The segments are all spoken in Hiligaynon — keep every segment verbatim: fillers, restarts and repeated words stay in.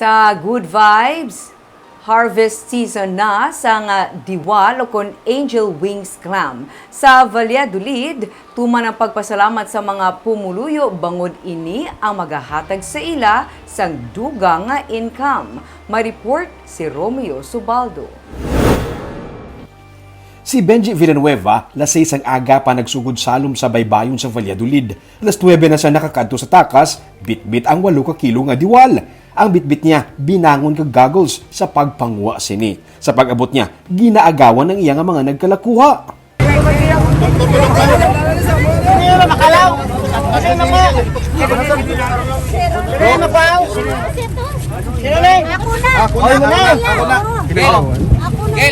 Sa Good Vibes, harvest season na sang Diwal o kon Angel Wings Clam. Sa Valladolid, tuman ang pagpasalamat sa mga pumuluyo bangod ini ang magahatag sa ila sang dugang nga income. May report si Romeo Subaldo. Si Benji Villanueva, las seis sang aga pa nagsugod salom sa baybayon sa Valladolid. Alas nuebe na siya nakakadto sa takas, bitbit ang walo ka kilo nga diwal. Ang bitbit niya, binangon kag goggles sa pagpanguha sini. Sa pag-abot niya, ginaagawan ang iya nga mga nagkalakuha. Makalaw! Ano na po? Ano na po? Sino na? Ako na. Ako na. Ako na. Ako na.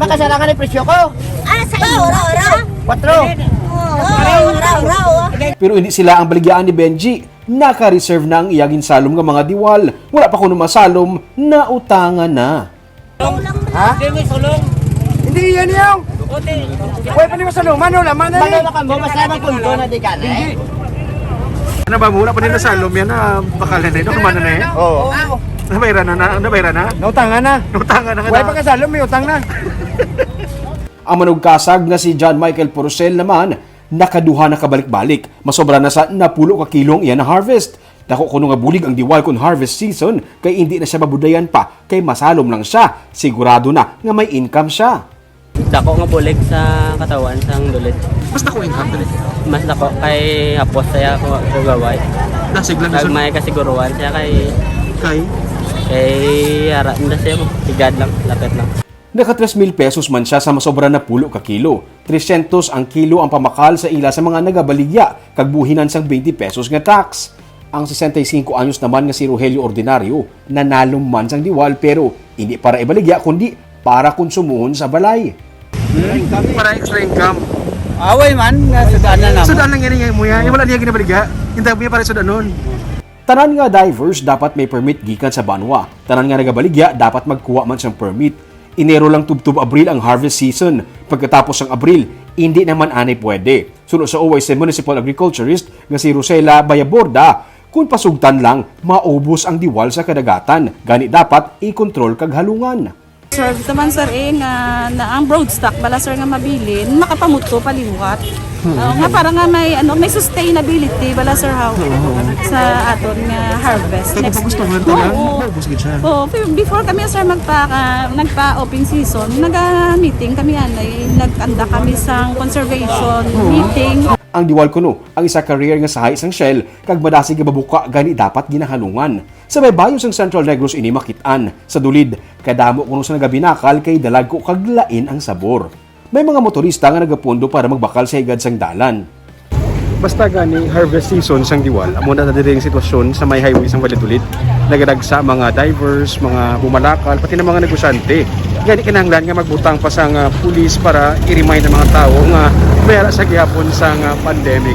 Makasala ka ni presyo ko. Ah, sa iyo. Ora, ora. Kwatro. Oo, ora, ora, ora. Pero hindi sila ang baligyaan ni Benji. Naka-reserve na ang iya ginsalom nga mga diwal. Wala pa kuno masalom, nautangan na. Ha? Hindi, may sulong. Hindi, yan yung. Buti. Pwede pa ni masalom. Ano, laman na ni. Ano na ka mo? Mas lamang pundo na di ka na eh. Ano ba, wala pa nila salom yan, ah, bakal na yun. Ano man na eh? Oo. Nabayran na, na, nabayran na? Nautangan na. Nautangan na nga Wala na. pa kasalom, may utang na. Ang manugkasag nga si John Michael Porcel naman, nakaduha na kabalik-balik. Masobra na sa napulo ka kilo ang iya na-harvest. Dako kuno nga bulig ang diwal kon harvest season, kay indi na siya mabudayan pa, kay masalom lang siya. Sigurado na nga may income siya. Dako nga bulig sa katawan sang dulit. Mas dako income dili? Mas dako kay hapos siya ko gaway. Dasig lang Kag sa may kasiguruhan siya kay Kay? kay ara nda siya mo. Higad lang, lapit lang. Naka tres mil pesos man siya sa masobra na pulo ka kilo. Tresyentos ang kilo ang pamakal sa ila sa mga nagabaligya kag buhinan sang twenty pesos nga tax. Ang sesenta y cinco anyos naman nga si Rogelio Ordinario nanalom man sang diwal pero hindi para ibaligya kundi para konsumohon sa balay. Para extra income. Away man, nga sudaan na namo. Sudaan lang yan yung muya. Yung wala niya ginabaligya. Yung tayo niya para sudanon. Tanan nga divers dapat may permit gikan sa banwa. Tanan nga nagabaligya dapat magkuha man sang permit. Enero lang tubtob Abril ang harvest season. Pagkatapos sang Abril, indi naman anay pwede. Suno sa O Y C municipal agriculturist nga si Rosela Bayaborda, kung pasugtan lang, maubos ang diwal sa kadagatan. Gani dapat i-control kag halungan. Sir, ito man, sir, eh, nga, na ang broodstock bala, sir, nga mabilin, makapamuto paliwat. Oo, nga para nga may, ano, may sustainability bala, sir, how sa aton nga harvest. Kung next gusto year. Mo ito lang, Oo. Maubos gid siya. Oo, pero before kami, sir, magpa, ah, nagpa-open season, naga-meeting kami, anay, nag-anda kami sa conservation meeting. Ang diwal kuno, ang isa ka rare nga sahi sang shell, kag madasig nga mabuka, gani dapat ginahalungan. Sa baybayon sang Central Negros ini makit-an. Sa dulid, kadamo kuno sa nagabinakal kay dalagko kag lain ang sabor. May mga motorista nga nagapundo para magbakal sa higad sang dalan. Basta gani harvest season sang diwal, amo na diri ang sitwasyon sa may highway sang Valladolid. Nagadagsa mga divers, mga bumalakal, pati na mga negosyante. Gani kinahanglan nga magbutang pa sang, ah, pulis para i-remind ang mga tawo nga may ara sa gihapon sang, ah, pandemic.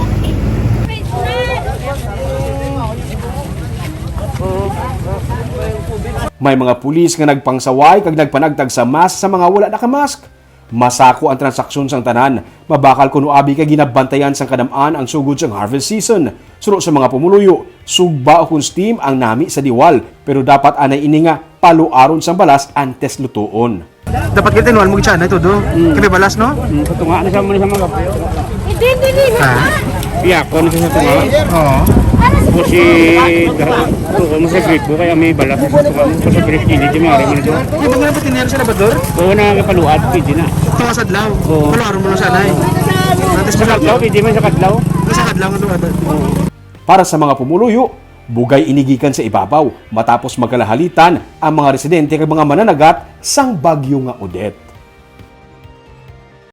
May mga pulis nga nagpangsaway kag nagpanagtag sa mask sa mga wala nakamask. Masako ang transaksyon sang tanan. Mabakal kuno abi kay ginabantayan sang kadam-an ang sugod sang harvest season. Suno sa mga pumuluyo, sugba o kon steam ang nami sa diwal, pero dapat anay ini nga paluaron sang balas antes lutoon. Dapat gid tinuan mo gid siya, nay, todo. Mm. Kami balas, no? Mm, sa tunga na siya muna sa mga Hindi, hindi, hindi. Ah. Piyako na siya sa tunga. Oo. Para sa Kasi, tuon mo sa gripo, kaya may balas sa tunga mo. Sa sobrang kilid, yung mga rin mo. Yung mga patinero sa labador? Oo, na kapaluat, pwede na. Tunga sa adlaw. Oo. Paluaron mo lang siya, nay. Antes Sa kadlaw, pwede man sa kadlaw. Sa kadlaw, ano, ano? Oo. Para sa mga pumuluyo, bugay ini gikan sa ibabaw matapos magkalahalitan ang mga residente kag mga mananagat sang Bagyo nga Odette.